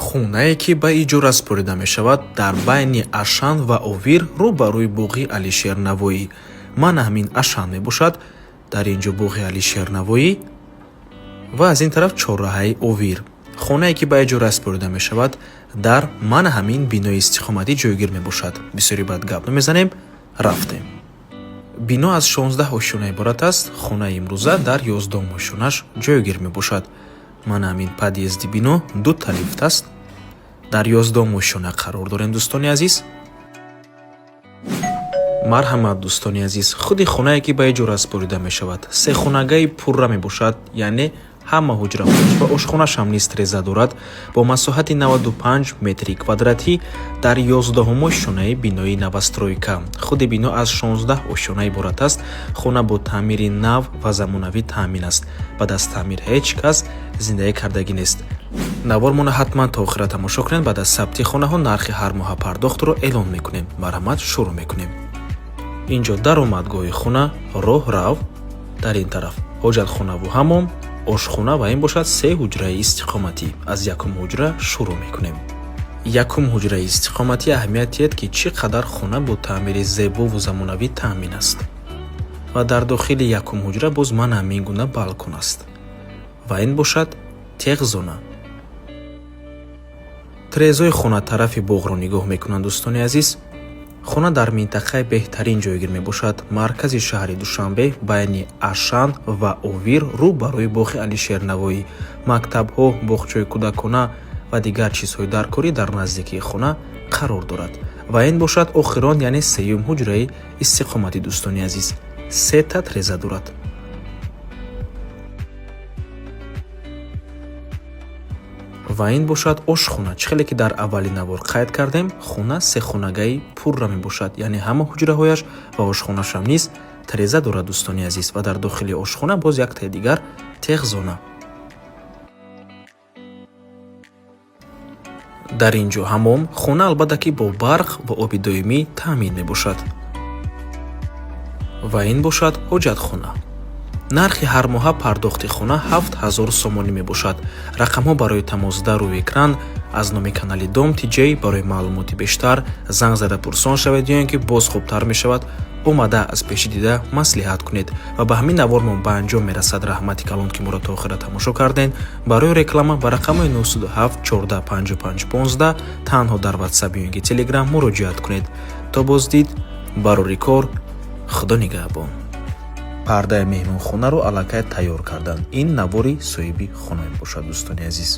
Хонае, ки ба иҷора супорида мешавад, дар байни Ашан ва Овир, рӯ ба рӯи боғи Алишер Навоӣ. Мана ҳамин Ашан мебошад, дар ин ҷо боғи Алишер Навоӣ ва аз ин тараф чорраҳаи Овир. Хонае, ки ба иҷора супорида мешавад, дар мана ҳамин бинои истиқоматӣ ҷойгир мебошад. Бисёри баъд гап намезанем, рафтем. Бино аз 16 ошёна иборат аст. Хонаи имрӯза дар 11-ум ошёнаш ҷойгир мебошад. Мана ҳамин подъезди бино, дута лифт аст. Дар 11-ум ошёна қарор дорем, дӯстони азиз. Марҳамат, дӯстони азиз, худи хонае, ки ба иҷора супорида мешавад, сехонагаи пурра мебошад, яъне ҳама ҳуҷраҳояш ва ошхонашам низ треза дорад, бо масоҳати 95 метри квадратӣ дар 11-ум ошёнаи бинои новостройка. Худи бино аз 16 ошёна иборат аст. Хона бо таъмири нав ва замонавӣ таъмин аст. Баъд аз таъмир ҳеҷ кас зиндагӣ кардагӣ нест. Навормона ҳатман то охира тамошо кунед. Баъд аз сабти хонаҳо нархи ҳар моҳа пардохтро эълон мекунем. Марҳамат, шурӯъ мекунем. Инҷо даромадгоҳи хона, роҳрав, дар ин тараф ҳоҷатхонаву ҳамом, ошхона ва ин бошад се ҳуҷраи истиқоматӣ. Аз якум ҳуҷра шурӯъ мекунем. Якум ҳуҷраи истиқоматӣ, аҳамият диҳед, ки чӣ қадар хона бо таъмири зебову замонавӣ таъмин аст. Ва дар дохили якум ҳуҷра боз мана ҳамин гуна балкон аст. Ва ин бошад техзона. Трезои хона тарафи боғро нигоҳ мекунанд, дӯстони азиз. Хона дар минтақаи беҳтарин ҷойгир мебошад, маркази шаҳри Душанбе, байни Ашан ва Овир, рӯ ба рӯи боғи Алишер Навоӣ. Мактабҳо, боғчаи кӯдакона ва дигар чизҳои даркорӣ дар наздикии хона қарор дорад. Ва ин бошад охирон, яъне сеюм ҳуҷраи истиқоматӣ, дӯстони азиз, сета треза дорад. Ва ин бошад ошхона. Чӣ хеле ки дар аввали навор қайд кардем, хона сехонагаи пурра мебошад, яъне ҳама ҳуҷраҳояш ва ошхонашам низ треза дорад, дӯстони азиз. Ва дар дохили ошхона боз яктаи дигар техзона. Дар ин ҷо ҳамом. Хона албатта ки бо барқ ва оби доимӣ таъмин мебошад. Ва ин бошад ҳоҷатхона. Нархи ҳармоҳа пардохти хона 7000 сомонӣ мебошад. Рақамҳо барои тамос дар рӯи экран. Аз номи канали Дом Тиҷей, барои маълумоти бештар занг зада пурсон шавед ё ин ки боз хубтар мешавад, омада аз пеши дида маслиҳат кунед. Ва ба ҳамин навормон ба анҷом мерасад. Раҳмати калон, ки моро то охира тамошо кардем. Барои реклама ба рақамҳои 907 14 55 15 танҳо дар Ватсап ё ин ки Телеграм муроҷиат кунед. То боздид, барори кор, Худо нигаҳбон. Пардаи меҳмонхонаро аллакай тайёр карданд. Ин навори соҳиби хона мебошад, дӯстони азиз.